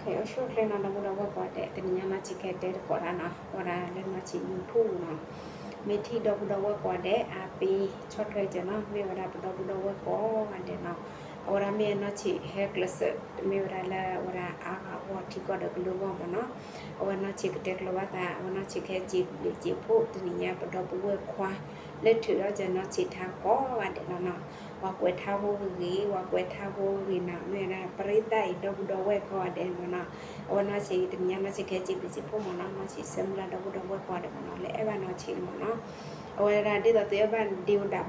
ခဲအံၤအိၣ်ဆူၣ်အိၣ်ချ့နီၤ ဒီပုၢ်ဒီဝဲၢ်ကိးဂၤဒဲး, တနံၤညါနီၢ်ဆံးကဟဲတဲသကိးတၢ်နီၤ, အဝဲဒၣ်လၢနီၢ်ဆံး YouTube နီၤ, မ့ၢ်ထံၣ်ဒီပုၢ်ဒီဝဲၢ်ကိးဂၤဒဲး အါပ့ၤဆီၣ်ထွဲစၢၤနီၤ, မ့ၢ်ဝဲဒၣ်ပဒီပုၢ်ဒီဝဲၢ်ကိးဂၤဒဲးနီၤ, အဝဲဒၣ်မ့ၢ်နီၢ်ဆံးဟဲကျဲးစၢး တမ့ၢ်ဝဲဒၣ်လၢအဝဲဒၣ်အါဂၤအဂီၢ်ထံကီၢ်ဒီးကလုာ်အဂီၢ်မ့ၢ်နီၤ, အဝဲနီၢ်ဆံးကတဲကျၢၤဘၣ်သး အဝဲနီၢ်ဆံးကဟဲစံးဘျုးစံးဖှိၣ် တနံၤညါပဒီပုၢ်ဝဲၢ်ခွါ လၢထုးထီၣ်စၢၤနီၢ်ဆံးထါကိးဂၤဒဲးလီၤနီၤ, ပှၤကွဲးထါဖိဂ့ၤဂ့ၤ ပှၤကွဲးထါဖိဂ့ၤနီၤ, မ့ၢ်ဝဲဒၣ် ပရ့သးအံၤ ဒီပုၢ်ဒီဝဲၢ်ကိးဂၤဒဲးမ့ၢ်နီၤ, အဝဲနီၢ်ဆံး တနံၤညါနီၢ်ဆံးကဟဲစံးဘျုးစံးဖှိၣ်မ့ၢ်နီၤ, နီၢ်ဆံးဆၢမုၢ်လၢ်ဒီပုၢ်ဒီဝဲၢ်ကိးဂၤဒဲးမ့ၢ်နီၤ, လၢအဲၣ်ဘၣ်နီၢ်ဆံးန့ၣ်မ့ၢ်နီၤ, အဝဲဒၣ်ဒ်သိးသုအဲၣ်ဘၣ်ဒ့အိၣ်ဒးဘီဂ့ၤ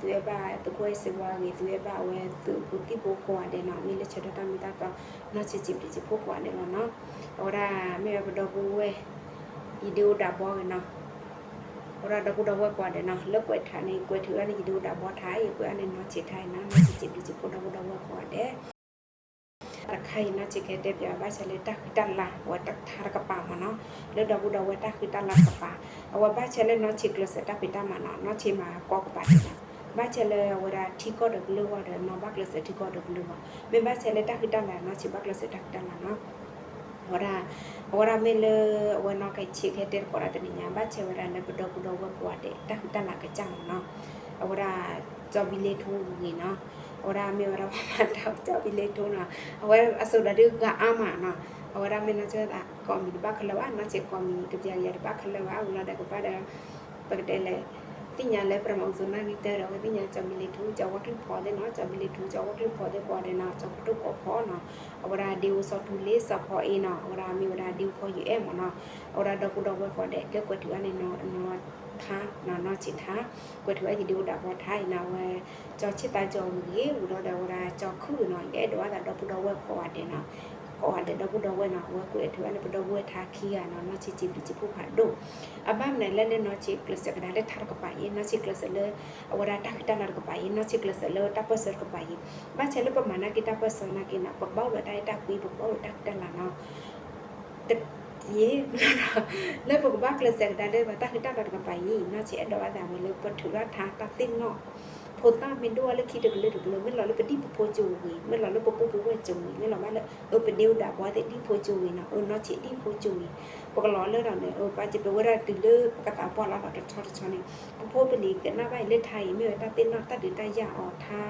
သုအဲၣ်ဘၣ်သုးခိၣ်အဲၣ်စ့ဝါဂ့ၤ သုအဲၣ်ဘၣ်အဝဲသုးဖိသံၣ်ဖိကိးဂၤဒဲးနီၤ, မ့ၢ်လၢဆၢထၢၣ်တၢ်မ့ၢ်တၢ်တီ နီၢ်ဆံးစံးဘျုးစံးဖှိၣ်ကိးဂၤဒဲးလီၤနီၤ, အဝဲဒၣ်မ့ၢ်ဝဲပဒီပုၢ်ဝဲၢ် ယဒ့အိၣ်ဒးဘီဂ့ၤနီၤ, အဝဲဒၣ်ဒီပုၢ်ဒီဝဲၢ်ကိးဂၤဒဲးနီၤ, လၢကွဲးထါန့ၣ် ကွဲးထုးဝဲန့ၣ် ယဒ့အိၣ်ဒးဘီထါအံၤ ကွဲးအါန့ၣ်နီၢ်ဆံးထါအံၤနီၤ, နီၢ်ဆံးစံးဘျုးစံးဖှိၣ်ဒီပုၢ်ဒီဝဲၢ်ကိးဂၤဒဲး တၢ်တခါအံၤ နီၢ်ဆံးကတဲပၠး ဘၣ်ဆၣ်လၢတၢ်ဃံတၢ်လၤ အဝဲတၢ်ထါတကပၤမ့ၢ်နီၤ, လၢဒီပုၢ်ဒီဝဲၢ်တၢ်ဃံတၢ်လၤတကပၤ, အဝဲဘၣ်ဆၣ်လၢနီၢ်ဆံးကျဲးစၢးတၢ်ဖံးတၢ်မၤနီၤ, နီၢ်ဆံးမၤကိးကပၤဒဲးနီၤ, ဘၣ်ဆၣ်လၢအဝဲဒၣ်ထံကီၢ်ဒီးကလုာ်အဂီၢ်ဒီး နီၢ်ဘၣ်ကျဲးစၢးထံကီၢ်ဒီးကလုာ်အဂီၢ်, မ့ၢ်ဘၣ်ဆၣ်လၢတၢ်ဃံတၢ်လၤ နီၢ်ဆံးဘၣ်ကျဲးစၢးတၢ်ဃံတၢ်လၤနီၤ အဝဲဒၣ်, အဝဲဒၣ်မ့ၢ်လၢ အဝဲနီၢ်ဆံးကဟဲတဲသကိးတၢ်တနံၤညါ ဘၣ်ဆၣ်ဝဲဒၣ်လၢပဒီပုၢ်ဒီဝဲၢ်ကိးဂၤဒဲး တၢ်ဃံတၢ်လၤကစၢ်မ့ၢ်နီၤ, အဝဲဒၣ် ကၠီဘံလ့ထူဂ့ၤနီၤ, အဝဲဒၣ်မ့ၢ်ဝဲဒၣ်ပှၤမၤတၢ်ကၠီဘံလ့ထူနီၤ, အဝဲအစိၤဒီးဒုးဂၤအါမးနီၤ, အဝဲဒၣ်မ့ၢ်နီၢ်ဆံးကိးမံၤတဘၣ်ခဲလၢာ်ဘၣ်, နီၢ်ဆံးကိးမံၤကပျးကယၤတဘၣ်ခဲလၢာ်ဘၣ်, ဝံၤလီၤဒီးကဘၣ်ဒီး ပကတဲလဲၣ်, သ့ၣ်ညါလၢပရမၤအူစိနီၣ်ဂံၢ်တၢဒီး အဝဲသ့ၣ်ညါကၠီဘံလ့ထူ ကၠီဝါကျုၢ်ဖီသ့ၣ်နီၤ, ကၠီဘံလ့ထူ ကၠီဝါကျုၢ်ဖီသ့ၣ်ကိးဂၤဒဲးနီၤ, ကၠီကတိၢ်ကိးဖီနီၤ, အဝဲဒၣ်ဒ့အိၣ်စီၤထူလ့စီၤဖီအ့နီၤ, အဝဲဒၣ်မ့ၢ်ဝဲဒၣ်ဒ့အိၣ်ဖီယုာ်အဲၣ်မ့ၢ်နီၤ, အဝဲဒၣ်ဒီပုၢ်ဒီဝဲၢ်ကိးဂၤဒဲး လၢကွဲးထုးအါန့ၣ်နီၢ်ထါ, နီၢ်ဆံးထါ, ကွဲးထုးအါယဒ့အိၣ်ဒးဘီထါအံၤနီၤ, အဝဲ ကၠီဆ့ၣ်သးကၠီဂ့ၤဂ့ၤ ဝံၤဒီးအဝဲဒၣ်ကၠီခုၣ်ဂ့ၤနီၤ, ယအဲၣ်ဒိးဘၣ်သးဒီပုၢ်ဒီဝဲၢ်ကိးဂၤဒဲးနီၤ, ကိးဂၤဒဲးဒီပုၢ်ဒီဝဲၢ်နီၤ, အဝဲကွဲးထုးအါန့ၣ် ပဒီပုၢ်ဝဲၢ်ထါခံဂၤနီၤ, နီၢ်ဆံးစံးဘျုးစံးဖှိၣ်ဖးဒိၣ်, အဘၣ်မနုၤလဲၣ်န့ၣ် နီၢ်ဆံးကျဲးစၢးကဒါလၢထါတကပၤအံၤ, နီၢ်ဆံးကျဲးစၢးလၢ အဝဲဒၣ်တၢ်ဃံတၢ်လၤတကပၤအံၤ, နီၢ်ဆံးကျဲးစၢးလၢတၢ်ပၢၢ်ဆၢတကပၤအံၤ, ဘၣ်ဆၣ်လၢပမၤနာ်က့တၢ်ပၢၢ်ဆၢနာ်က့နီၤ, ပကဘၣ်အိၣ်ဒီးတၢ်အဲၣ်တၢ်ကွံ, ပကဘၣ်အိၣ်ဒီးတၢ်ဃံတၢ်လၤနီၤ တက့ၢ်, လၢပကဘၣ်ကျဲးစၢးကဒါလၢပတၢ်ဃံတၢ်လၤတကပၤအံၤ, နီၢ်ဆံးအဲၣ်ဒိးဘၣ်သးဝဲလၢပထုးထီၣ်ထါတၢ်သ့ၣ်နီၣ်, ဖိသၣ်မ့ၢ်ဒိၣ်အီၤလၢခံတကလုာ်တကလုာ်, မ့ၢ်လီၤလၢပဒံၣ်ပဖိကၠိဂ့ၤ, မ့ၢ်လီၤလၢပပုၢ်ပဝဲၢ်ကၠိဂ့ၤ, မ့ၢ်လီၤဘၣ်လၢ အပဒ့အိၣ်ဒးဘီသ့ၣ်ဒံၣ်ဖိကၠိဂ့ၤနီၤ, အနီၢ်ဆံးဒံၣ်ဖိကၠိဂ့ၤ, ပကလီၤလၢဒီးန့ၣ် ပာ်စၢၤပဝဲဒၣ်တုၤလၢပကသးပှၢ်လီၤလီၤတဆီတဆီန့ၣ်, ပဖိပလံၤကနၣ်ဘၣ်အံၤလၢထါအံၤ မ့ၢ်ဝဲတၢ်သ့ၣ်နီၣ်တၢ်ဒုးတၢ်ယၤအီၤထါ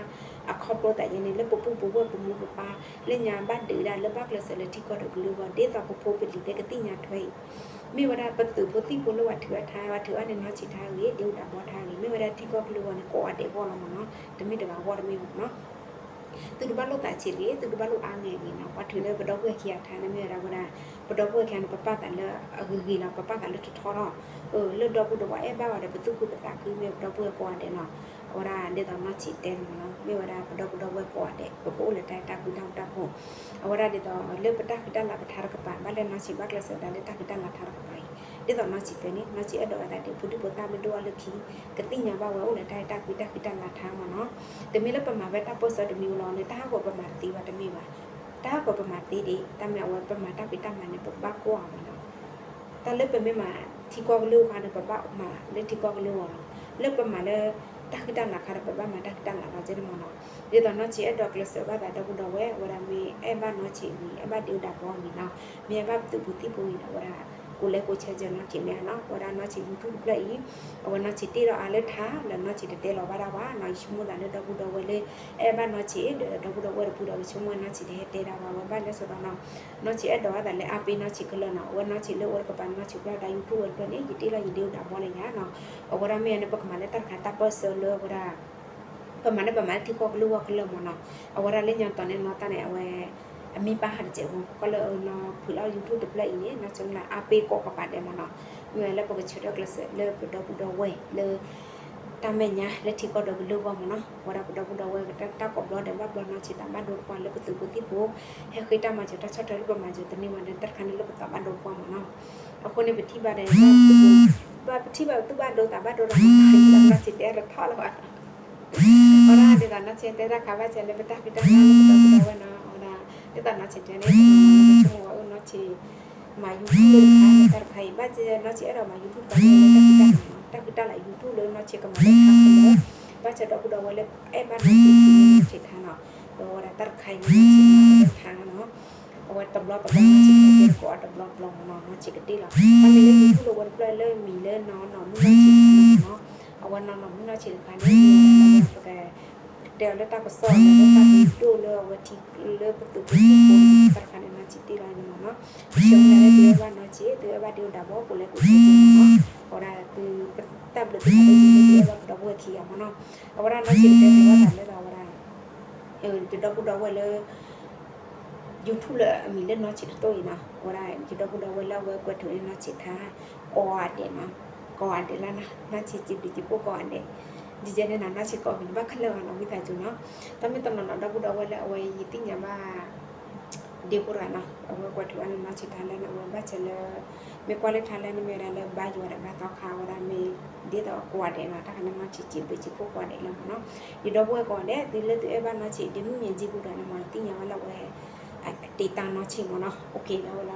အခီဖျိသးယဲန့ၣ် လၢပပုၢ်ပဝဲၢ်ပမိၢ်ပပၢ် လၢညါဘၣ်ဒုးဒၣ်လၢဘၣ်ကျဲးစၢးလၢထံကီၢ်ဒီးကလုာ်အဂီၢ် ဒ်သိးပဖိပလံၤသ့ၣ်ကသ့ၣ်ညါထွဲအံၤ, မ့ၢ်ဝဲဒၣ်ပသုးဖိသံၣ်ဖိလၢပှၤထုးအါထါ ပှၤထုးအါန့ၣ် နီၢ်ဆံးထါဂ့ၤ, ဒ့အိၣ်ဒးဘီထါဂ့ၤ, မ့ၢ်ဝဲဒၣ်ထံကီၢ်ကလုာ်အဂီၢ်န့ၣ် ကိးဂၤဒဲးအဂီၢ်လီၤမ့ၢ်နီၤ, တမ့ၢ်တဂၤအဂီၢ်တမ့ၢ်ဘၣ်နီၤ. သုတဘၣ်လိၣ်သးဆံးတဂ့ၤ, သုတဘၣ်လိၣ်အါဂ့ၤဂ့ၤနီၤ, ပှၤထုးလၢပဒီပုၢ်ဝဲၢ်ခံဂၤထါန့ၣ် မ့ၢ်ဝဲဒၣ်ဝဲဒၣ် ပဒီပုၢ်ဝဲၢ်ခံဂၤန့ၣ် ပပာ်သးလၢအဂ့ၤဂ့ၤလီၤ, ပပာ်သးလၢထီထီလီၤ. လၢဒီပုၢ်ဒီဝဲၢ်အဲၣ်ဘၣ်ဝဲဒီး ပသူၣ်ခုသးခု မ့ၢ်ပဒီပုၢ်ဝဲၢ်ကိးဂၤဒဲးနီၤ. အဝဲဒၣ်ဒ်သိးနီၢ်ဆံးတဲန့ၣ်မ့ၢ်နီၤ, မ့ၢ်ဝဲဒၣ်ပဒီပုၢ်ဒီဝဲၢ်ကိးဂၤဒဲး ပကအိၣ်လၢတၢ်အဲၣ်တၢ်ကွံတၢ်ဃူတၢ်ဖိး, အဝဲဒၣ်ဒ်သိးလၢပတၢ်ဃံတၢ်လၤပထါတကပၤ ဘၣ်လၢနီၢ်ဆံးဘၣ်ကျဲးစၢးဒၣ်လၢတၢ်ဃံတၢ်လၤထါတကပၤအံၤ, ဒ်သိးနီၢ်ဆံးတဲန့ၣ် နီၢ်ဆံးအဲၣ်ဒိးဝဲသးဒီး ဖိဒံဖိသၣ်မ့ၢ်ဒိၣ်အီၤလၢခံ ကသ့ၣ်ညါဘၣ်ဝဲအိၣ်လၢတၢ်အဲၣ်တၢ်ကွံတၢ်ဃံတၢ်လၤထါမ့ၢ်နီၤ. တမ့ၢ်လၢပမၤဝဲတၢ်ပၢၢ်ဆၢတမံၤလီၤန့ၣ် တၢ်ဟးဂီၤပမၤတသ့ဘၣ်တမ့ၢ်ဘၣ်, တၢ်ဟးဂီၤပမၤသ့ဒံး တၢ်မ့ၢ်အဝဲပမၤတၢ်ဖံးတၢ်မၤန့ၣ် ပကဘၣ်ကွၢ်အီၤမ့ၢ်နီၤ. တၢ်လၢပမ့ၢ်မၤထံကီၢ်ကလုာ်အခါန့ၣ် ပဘၣ်မၤလၢထံကီၢ်ကလုာ်အဂီၢ်လီၤ. လၢပမၤလၢတၢ်ဃံတၢ်လၤအခါဒီး ပဘၣ်မၤတၢ်ဃံတၢ်လၤလီၤကဲန့ၣ်မ့ၢ်နီၤ. ဒ်သိးနီၢ်ဆံးအဲၣ်ဒိးကျဲးစၢးဘၣ်သးဒီပုၢ်ဒီဝဲၢ် အဝဲဒၣ်မ့ၢ်အဲၣ်ဘၣ်နီၢ်ဆံးဝံၤ အဲၣ်ဘၣ်ဒ့အိၣ်ဒၣ်ဘီဝံၤနီၤ, မ့ၢ်အဲၣ်ဘၣ်ပသုးပူၤသံၣ်ပူၤဝံၤဒီး အဝဲဒၣ် ကိးလဲကိးဆဲးစၢၤနီၢ်ဆံးမ့ၢ်ဧါနီၤ, အဝဲဒၣ်နီၢ်ဆံး YouTube တဖျၢၣ်အံၤ အဝဲနီၢ်ဆံးတ့လီၤအါလၢထါ လၢနီၢ်ဆံးတတဲလီၤဘၣ်ဒၣ်ဘၣ်နီၤ, ယဆိကမိၣ်သးလၢဒီပုၢ်ဒီဝဲၢ်လၢ အဲၣ်ဘၣ်နီၢ်ဆံးဒီး ဒီပုၢ်ဒီဝဲၢ်တပူၤဒီး ကဆိကမိၣ်နီၢ်ဆံးတဟဲတဲဒၣ်ဘၣ်ဝဲဘၣ်လၢစီဒီနီၤ, နီၢ်ဆံးအဲၣ်ဒိးဘၣ်သးလၢအါပ့ၤနီၢ်ဆံးခဲလၢာ်နီၤ, အဝဲနီၢ်ဆံးလၢအိၣ်တကပၤနီၢ်ဆံးဘျီဒီး YouTube ဝဲတဖျၢၣ်န့ၣ် ယတ့လီၤယဒ့အိၣ်ဒၣ်ဘီလၢယၤနီၤ, အဝဲဒၣ်မ့ၢ်န့ၣ် ပကမၤလၢတၢ်တခါတၢ်ပၢၢ်ဆၢလၢအဝဲဒၣ် ပမၤန့ၣ် ပမၤလၢထံကီၢ်ကလုာ်ဂီၢ်ခဲလၢာ်မ့ၢ်နီၤ, အဝဲဒၣ်လၢညါတီၤန့ၣ် နီၢ်တၢ်န့ၣ် အဝဲ အမံၤပာ်ဟးတစဲးဖိ ကီၢ်လၢနီၤဖုးလၢ YouTube တဖျၢၣ်အံၤန့ၣ် နီၢ်ဆံးမ့ၢ်လၢအါပ့ၤကိးကပၤဒဲးမ့ၢ်နီၤ, မ့ၢ်ဝဲလၢပကဆၢထၢၣ်ကျဲးစၢးလၢပဒီပုၢ်ဒီဝဲၢ်လၢ တၢ်မဲာ်ညါလၢထံကီၢ်ဒီးကလုာ်ဂီၢ်မ့ၢ်နီၤ, အဝဲဒၣ်ပဒီပုၢ်ဒီဝဲၢ်တၢ်ကိးဘျီဒီးဘၣ်ဘျီနီၢ်ဆံးတၢ်ဘၣ်ဒိတပှၢ်လၢပသုးဖိသံၣ်ဖိ ဟဲဃ့တၢ်မၤစၢၤတၢ်ဆီၣ်ထွဲလၢပမၤစၢၤတန့ၢ်ဝဲဒီး တၢ်တခါန့ၣ်လၢပသးဘၣ်ဒိတပှၢ်မ့ၢ်နီၤ, အဃိန့ၣ် ပထံၣ်ဘၣ်ဒီး ပထံၣ်ဘၣ်ပသူၣ်ဘၣ်ဒိသးဘၣ်ဒိဒီးမ့ၢ်နီၤ, နီၢ်ဆံးတဲတထီၣ်လၢၤဘၣ် အဝဲဒၣ်ဒ်သိးနီၢ်ဆံးတဲတၢ်ခါဘၣ်ဆၢလၢပတၢ်ဖံးတၢ်မၤလၢပဒီပုၢ်ဒီဝဲၢ်နီၤ, အဝဲဒၣ် ဒ်သိးနီၢ်ဆံးတဲန့ၣ် ပဆိကမိၣ်ဝဲအၢနီၢ်ဆံး မၤ YouTube လၢတခါလၢတၢ်တခါအံၤ ဘၣ်ဆၣ်နီၢ်ဆံးအဲၣ်ဒိးမၤ YouTube တခါန့ၣ်လၢတၢ်ဖံးတၢ်မၤနီၤ, တၢ်ဖံးတၢ်လၤ YouTube လၢနီၢ်ဆံးကမၤလၢထါခဲလၢာ်, ဘၣ်ဆၣ်ဒီပုၢ်ဒီဝဲၢ်လၢအဲၣ်ဘၣ်နီၢ်ဆံးထံန့ၣ် နီၢ်ဆံးထါနီၤ, ဒီးအဝဲဒၣ်တၢ်တခါအံၤန့ၣ် နီၢ်ဆံးမၤလၢထါနီၤ အဝဲတဘျီတဘျီနီၢ်ဆံးကဟဲတဲသကိးအီၤတဘျီတဘျီမ့ၢ်နီၤ, နီၢ်ဆံးကတ့ၢ်လီၤ. တၢ်မ့ၢ်လၢ YouTube လၢအဝဲတဖျၢၣ်လၢမံၤလၢနီၢ်နီၢ်မုၢ်နီၢ်ဆံးတခါန့ၣ်မ့ၢ်နီၤ, အဝဲနီၢ်နီၢ်မုၢ်နီၢ်ဆံးတခါန့ၣ် မ့ၢ်ဝဲဒၣ်လၢပက တဲအီၤလၢတၢ်ကစီၣ်လၢတၢ်မံၤဒိၣ်လၢအဝဲထံလၢပသုးဖိသံၣ်ဖိတခါန့ၣ် နီၢ်ဆံးတ့ၢ်လီၤန့ၣ်မ့ၢ်နီၤ. ယဆၢမုၢ်လၢ်လၢသုအဲၣ်ဘၣ်နီၢ်ဆံး သုအဲၣ်ဘၣ်ဒ့အိၣ်ဒၣ်ဘီ ကိးလဲကိးဆဲးက့ၤမ့ၢ်နီၤ. အဝဲဒၣ်သု တၢ်ဘျုးသုဖးဒိၣ်ယံၤလၢသုအဲၣ်ဘၣ်ပဒီပုၢ်ဝဲၢ်ခံဂၤမ့ၢ်နီၤ. အဝဲဒၣ်နီၢ်ဆံးကတဲဖဲဘၣ်သးလၢအဝဲဒၣ် ယဒီပုၢ်ဒီဝဲၢ်လၢ YouTube လၢအမံၤလၢနီၢ်ဆံးတတိၢ်အံၤနီၤ, အဝဲဒၣ်ယဒီပုၢ်ဒီဝဲၢ်လၢအဝဲကွဲးထုးန့ၢ်နီၢ်ဆံးထါ ကိးဂၤဒဲးနီၤ, ကိးဂၤဒဲးလၢနီၢ်ဆံးစံးဘျုးစံးဖှိၣ်ကိးဂၤဒဲး, ဒ်ယဲန့ၣ်နီၤ နီၢ်ဆံးကိးမံၤတဘၣ်ခဲလၢာ်ဘၣ်နီၤ ဝံသးစူၤနီၤ. တၢ်မ့ၢ်တနီၤနီၤ ဒီပုၢ်ဒီဝဲၢ်လၢအဝဲယသ့ၣ်ညါဘၣ် ဒ့ဖိတဂၤနီၤ အဝဲကွဲးထုးဘၣ်လၢနီၢ်ဆံးထါလၢန့ၣ် အဝဲဘၣ်ဆဲးလၢ မ့ၢ်ကွၢ်လၢထါလၢန့ၣ်မ့ၢ်ဝဲဒၣ်လၢ ဘါယွၤဒီးဘါသီခါ အဝဲဒၣ်မ့ၢ် ဒ်သိးကိးဂၤဒဲးနီၤ တၢ်ခါန့ၣ်နီၢ်ဆံးစံးဘျုးစံးဖှိၣ်ကိးဂၤဒဲးလီၤမ့ၢ်နီၤ. ယဒီပုၢ်ဝဲၢ်ကိးဂၤဒဲး သုလၢသုအဲၣ်ဘၣ်နီၢ်ဆံး ဒ့မုၣ်မ့ၢ်ကံၢ်ပူၤတဂၤန့ၣ်မ့ၢ် ယသ့ၣ်ညါဘၣ်လၢအဝဲ တ့တၢ်နီၢ်ဆံးမ့ၢ်နီၤ, အိၣ်က့ၤလၢအဝဲလၢနီၢ်ဆံး မ့ၢ်ထံၣ်ဘၣ်ဒီး နီၢ်ဆံးစံးဘျုးစံးဖှိၣ်ဒီပုၢ်ဒီဝဲၢ်ကိးဂၤဒဲးနီၤ, အဝဲနီၢ်ဆံးကဟဲတဲကျိၤဘၣ်ကဲန့ၣ်လီၤနီၤ. အဝဲ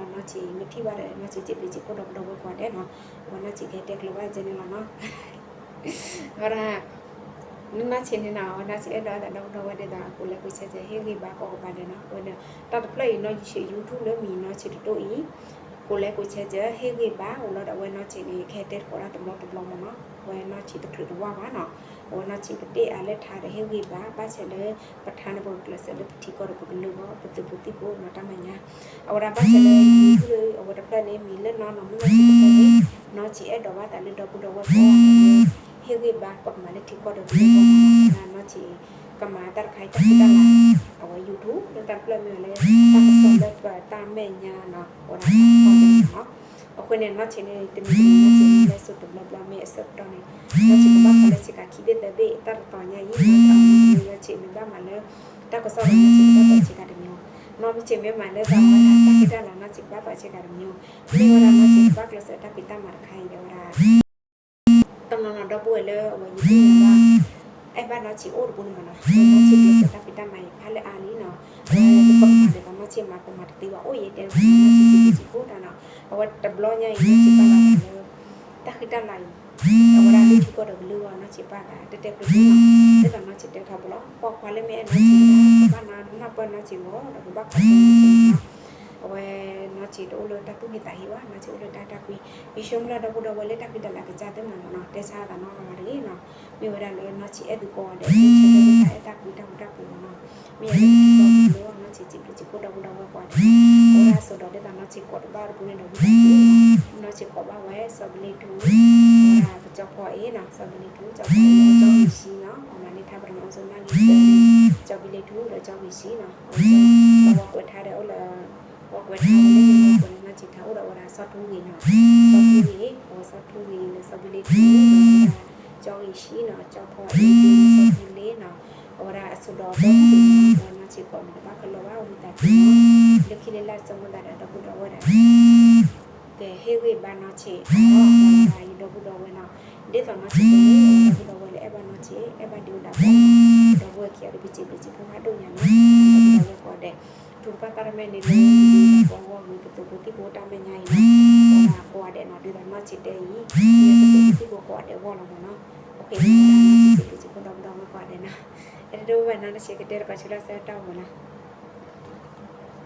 ဒၣ် နီၢ်ဆံးန့ၣ်နီၤ အဝဲနီၢ်ဆံးအဲၣ်ဒိးအသးဒီပုၢ်ဒီဝဲၢ်ဒ်သိး ကိးလဲကိးဆဲးကဲး ဟ့ၣ်ဂံၢ်ဘါကိးကပၤဒဲးနီၤ, အဝဲန့ၣ် တၢ်တဖျၢၣ်အံၤနီၢ်ဆံး YouTube လၢမံၤနီၢ်ဆံးတတိၢ်အံၤ ကိးလဲကိးဆဲးကဲး ဟ့ၣ်ဂံၢ်ဘါအိၣ်လီၤဒီးအဝဲနီၢ်ဆံးန့ၣ် ကဟဲတဲသကိးတၢ်တဘျီတဘျီမ့ၢ်နီၤ, အဝဲနီၢ်ဆံးတချုးတဝၢ်ဘၣ်နီၤ, အဝဲနီၢ်ဆံးကတ့ၢ်အါလၢထါဒီးဟ့ၣ်ဂံၢ်ဘါ ဘၣ်ဆဲးလၢ ပထါန့ၣ်ပကကျဲးစၢးလၢပထံကီၢ်ဒီးပကလုၢ်ဘၣ် ပသုးဖိသံၣ်ဖိနီၤတၢ်မဲာ်ညါ အဝဲဒၣ်ဘၣ်ဆၣ်လၢ YouTube လၢအဝဲတဖျၢၣ်န့ၣ် မံၤလၢနီၢ်နီၢ်မုၢ်နီၢ်ဆံးတတိၢ်န့ၣ် နီၢ်ဆံးအဲၣ်ဒိးဘၣ်သးလၢဒီပုၢ်ဒီဝဲၢ်ကိးဂၤဒဲးလၢ ဟ့ၣ်ဂံၢ်ဘါပကမၤလၢထံကီၢ်ဒီးကလုၢ်ဘၣ်မ့ၢ်နီၤ, အဝဲဒၣ်နီၢ်ဆံး ကမၤတၢ်တခါအံၤတၢ်ဃံတၢ်လၤ အဝဲ YouTube လၢတၢ်တဖျၢၣ်မ့ၢ်ဝဲလၢ တၢ်ကစီၣ်လၢပတၢ်မဲာ်ညါနီၤ အဝဲဒၣ်တၢ်ကစီၣ်န့ၣ်မ့ၢ်နီၤ, အဃိန့ၣ် နီၢ်ဆံးန့ၣ် တနံၤတနံၤနီၢ်ဆံးလဲၤစိာ်တဘျီဘျီမ့ၢ်အဆၢကတီၢ်န့ၣ် နီၢ်ဆံးကဘၣ်ဖးလၢဆ့ကၤခံဘ့ၣ်သၢဘ့ၣ် တၢ်တတီၤညါအံၤ နီၢ်ဆံးမ့ၢ်ဘၣ်မၤလၢ တၢ်ကစီၣ်ဒီး နီၢ်ဆံးကဘၣ်သိးဆ့ကၤတမံၤအီၤ, နီၢ်ဆံးမ့ၢ်မၤလၢသးဝဲဒၣ်တၢ်ဃံတၢ်လၤ နီၢ်ဆံးကဘၣ်သိးဆ့ကၤတမံၤအီၤ, မ့ၢ်ဝဲဒၣ်နီၢ်ဆံးကဘၣ်ကျဲးစၢးတၢ်ဖံးတၢ်မၤတခါအံၤဒီးဝဲဒၣ် တနီၤနီၤဒီပုၢ်ဝဲၢ်လၢအဝဲယသ့ၣ်ညါဘၣ် အဲၣ်ဘၣ်နီၢ်ဆံးအိၣ်တပူၤန့ၣ်မ့ၢ်နီၤ, နီၢ်ဆံးကျဲးစၢးတၢ်ဖံးတၢ်မၤအံၤဖးလၢအါလံနီၤ, အဝဲပကမၤဒ်သိးနီၢ်ဆံးမၤ ပမၤတသ့ဘၣ် အိၣ်ယဲတဲနီၢ်ဆံးစံးဘျုးစံးဖှိၣ်တၢ်နီၤ, အဝဲတဘျီညါအံၤ နီၢ်ဆံးဘၣ်လီၤသးလၢ တၢ်ဃံတၢ်လၤအံၤ အဝဲဒၣ်လၢထံကီၢ်ဒီးကလုၢ်အဂီၢ် နီၢ်ဆံးဘၣ်သးတဲတဲကျိၤကျိၤနီၤ, ဒ်သိးနီၢ်ဆံးတဲထီဘိလီၤ, ပိာ်ခွါလၢမ့ၢ်အဲၣ်နီၢ်ဆံးဒၣ် ကဘၣ်နၢ်ပၢၢ်နီၢ်ဆံးဂီၢ် ဒီးကဘၣ်ကိးနီၢ်ဆံးနီၤ အဝဲနီၢ်ဆံးတအိၣ်လၢတၢ်သူၣ်ဂ့ၤသးဟ့ဘၣ်, နီၢ်ဆံးအိၣ်လၢတၢ်အဲၣ်တၢ်ကွံ, ယဆၢမုၢ်လၢ်ဒီပုၢ်ဒီဝဲၢ်လၢတၢ်ဃံတၢ်လၤကစၢ်သ့ၣ်မးမ့ၢ်နီၤ, တဲဆါသးနီတဂၤတဂ့ၤနီၤ, မ့ၢ်ဝဲဒၣ်လၢနီၢ်ဆံးအဲၣ်သုကိးဂၤဒဲး ဆၢထၢၣ်လၢတၢ်အဲၣ်တၢ်ကွံတၢ်ဃူတၢ်ဖိးမ့ၢ်နီၤ, မ့ၢ်ယၤလၢထံကီၢ်ပူၤလၢနီၢ်ဆံးစံးဘျုးစံးဖှိၣ်ဒီပုၢ်ဒီဝဲၢ်ကိးဂၤဒဲး, အဝဲဒၣ်အစိၤဒီးဒ်သိးနီၢ်ဆံးကိးတဘၣ်တပူၤန့ၣ်ဒီးဝံသးစူၤနီၤ, နီၢ်ဆံးကိးဘၣ်ဝဲ စီၤဘံလ့ထူ, အဝဲဒၣ်ကၠီဖီအ့ၣ်နီၤ, စီၤဘံလ့ထူ ကၠီဖီအ့ၣ် ကၠီဂ့ၤဆံနီၤ, အမၤန့ၢ်ထါပတနီၤအိၣ်ဆိနၢ်ဂ့ၤတၢ်န့ၣ်, ကၠီဘံလ့ထူဒီးကၠီဂ့ၤဆံနီၤ, အဝဲကွဲးထါဒီးအိၣ်လၢ ဝဲကွဲးထါဝဲလၢညါဝဲကွဲးလၢနီၢ်ဆံးထါအိၣ်ဒီးဝဲဒၣ်စီၤထူဂ့ၤနီၤ, စီၤထူဂ့ၤ, အဝဲစီၤထူဂ့ၤဒီးစီၤဘံလ့ထူဒီးဝဲဒၣ် ကၠီဂ့ၤဆံနီၤ, ကၠီဖီအ့ၣ်ဒီးစီၤထူလ့နီၤ, အဝဲဒၣ်အစိၤဒီးဒီပုၢ်ဝဲၢ်နီၤ, အဝဲနီၢ်ဆံးကိးမံၤတဘၣ်ကလီၤဘၣ်ဝံသးစူၤနီၤ, လၢခံလၢလၢအစိၤမုၢ်သးဒီးဒီပုၢ်ဒီဝဲၢ်ဒီး ကဟ့ၣ်ဂံၢ်ဘါနီၢ်ဆံးအါထီၣ်, အဝဲဒၣ်ယဒီပုၢ်ဒီဝဲၢ်နီၤ, ဒ်သိးနီၢ်ဆံးကိးမံၤ ဒီပုၢ်ဒီဝဲၢ်လၢအဲၣ်ဘၣ်နီၢ်ဆံး အဲၣ်ဘၣ်ဒံးအိၣ်ဒၣ်ဘီ, ဒီပုၢ်ဝဲၢ်ခံဂၤဒီး ပစံးဘျုးစံးဖှိၣ်ဖးဒိၣ်ညါနီၤ, ဒီပုၢ်ဒီဝဲၢ်ကိးဂၤဒဲး, ထုကဖၣ်တၢ်တမံၤန့ၣ်လၢ ပဂီၢ်ဂ့ၤ ပသုးဖိသံၣ်ဖိတၢ်မဲာ်ညါအံၤနီၤ, အဝဲဒၣ်ကိးဂၤဒဲးနီၤ, ဒ်သိးနီၢ်ဆံးတဲအံၤ မ့ၢ်ပသုးဖိသံၣ်ဖိကိးဂၤဒဲးအဂီၢ်လီၤမ့ၢ်နီၤ, အိၣ်ခ့နီၤဝဲဒၣ်နီၢ်ဆံးစံးဘျုးစံးဖှိၣ်ဒီပုၢ်ဒီဝဲၢ်ကိးဂၤဒဲးနီၤ, အဲၣ်ဒိးဝဲနီၤ နီၢ်ဆံးကတဲတကိးဆူလၢဆၢတၢ်အိၣ်မ့ၢ်နီၤ